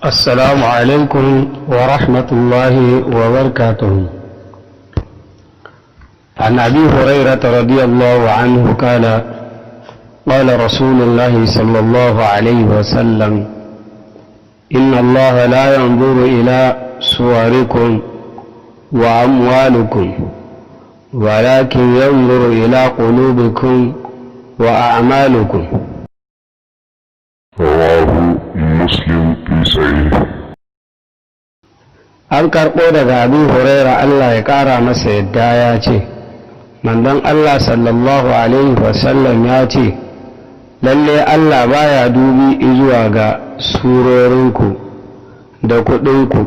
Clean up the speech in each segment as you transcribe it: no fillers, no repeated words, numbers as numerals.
السلام عليكم ورحمة الله وبركاته. عن أبي هريرة رضي الله عنه قال: قال رسول الله صلى الله عليه وسلم: إن الله لا ينظر إلى صوركم وأموالكم، ولكن ينظر إلى قلوبكم وأعمالكم. رواه مسلم في صحيحه. An karɓo daga Abu Huraira, Allah ya ƙara masa yadda, ya ce manzon Allah sallallahu alaihi wasallam ya ce lalle Allah baya dubi zuwa ga surorinku da kuɗinku,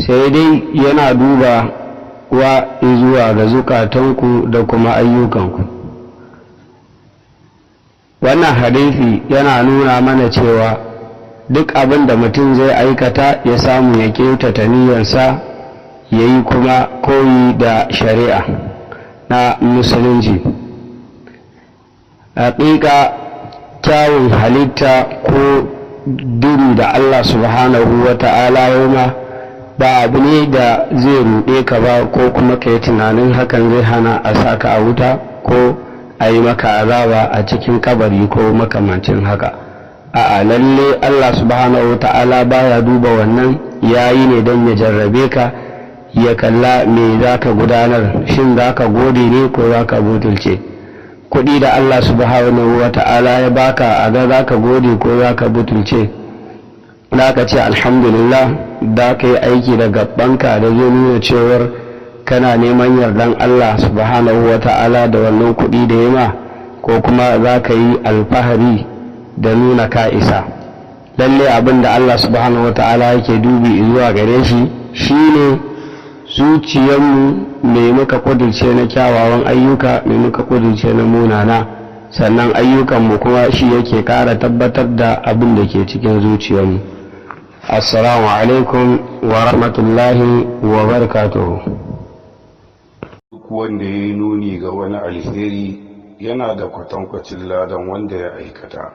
sai dai yana duba wa zuwa ga zukatanku da kuma ayyukanku. Wannan hadisi yana nuna mana cewa duk abin da mutum zai aikata, ya samu ya kyautata niyyarsa, ya yi kuma koyi da shari'a na Musulunci. Haƙiƙa kyawun halitta ko diri da Allah subhanahu wa ta'ala ya ma ba abu ne da zai ruɗe ka ba, ko kuma ka yi tunanin hakan zai hana a saka a wuta ko a yi maka azaba a cikin kabari ko makamancin haka. A'a, lalle Allah subhanahu wa ta'ala baya duba wannan, yayi ne don ya jarrabe ka, ya kalla me za ka gudanar, shin za ka gode ne ko za ka butulce. Kuɗi da Allah subhanahu wa ta'ala ya baka, a ga za ka gode ko za ka butulce, za ka ce alhamdulillah, da ka yi aiki da gabbanka da zai nuna cewar kana neman yardan Allah subhanahu wa ta'ala da wannan kuɗi da ya ma, ko kuma za ka yi alfahari da nuna ka isa. Lalle abin da Allah subhanahu wa ta'ala yake dubi zuwa gare shi shine zuciyarmu, me muka kudurce na kyawawan ayyuka, me muka kudurce na munana. Sannan ayyukanmu kuma shi yake kara tabbatar da abin da ke cikin zuciyarmu. Assalamu alaikum wa rahmatullahi wa barakatuhu. Duk wanda ya yi nuni ga wani alheri yana da kwatankwacin ladan wanda ya aikata.